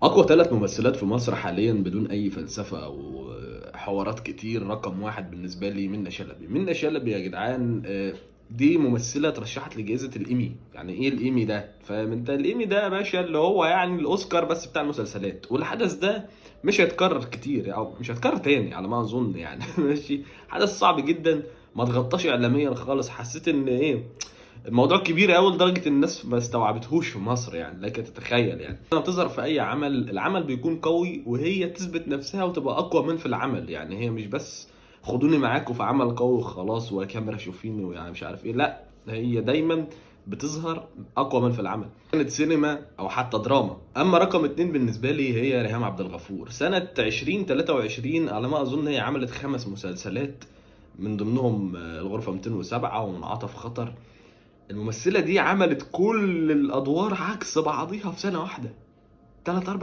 اقوى 3 ممثلات في مصر حاليا بدون اي فلسفة او حوارات كتير. رقم 1 بالنسبة لي منة شلبي. منة شلبي يا جدعان، دي ممثلة ترشحت لجائزة الايمي. يعني ايه الايمي ده؟ فاهم انت الايمي ده يا باشا؟ اللي هو يعني الاوسكار بس بتاع المسلسلات. والحدث ده مش هيتكرر كتير او مش هيتكرر تاني على ما اظن يعني. ماشي، حدث صعب جدا، ما تغطاش اعلاميا خالص. حسيت ان ايه، الموضوع كبير قوي لدرجة الناس ما استوعبتهوش في مصر يعني، لك تتخيل يعني. لما بتظهر في اي عمل، العمل بيكون قوي وهي تثبت نفسها وتبقى اقوى من في العمل. يعني هي مش بس خدوني معاكم في عمل قوي وخلاص وكاميرا شوفيني ويعني مش عارف ايه، لا، هي دايما بتظهر اقوى من في العمل، كانت سينما او حتى دراما. اما رقم 2 بالنسبة لي هي ريهام عبد الغفور. سنة 2023 على ما اظن هي عملت 5 مسلسلات، من ضمنهم الغرفة 207 ومنعطف خطر. الممثلة دي عملت كل الأدوار عكس بعضيها في سنة واحدة، 3 4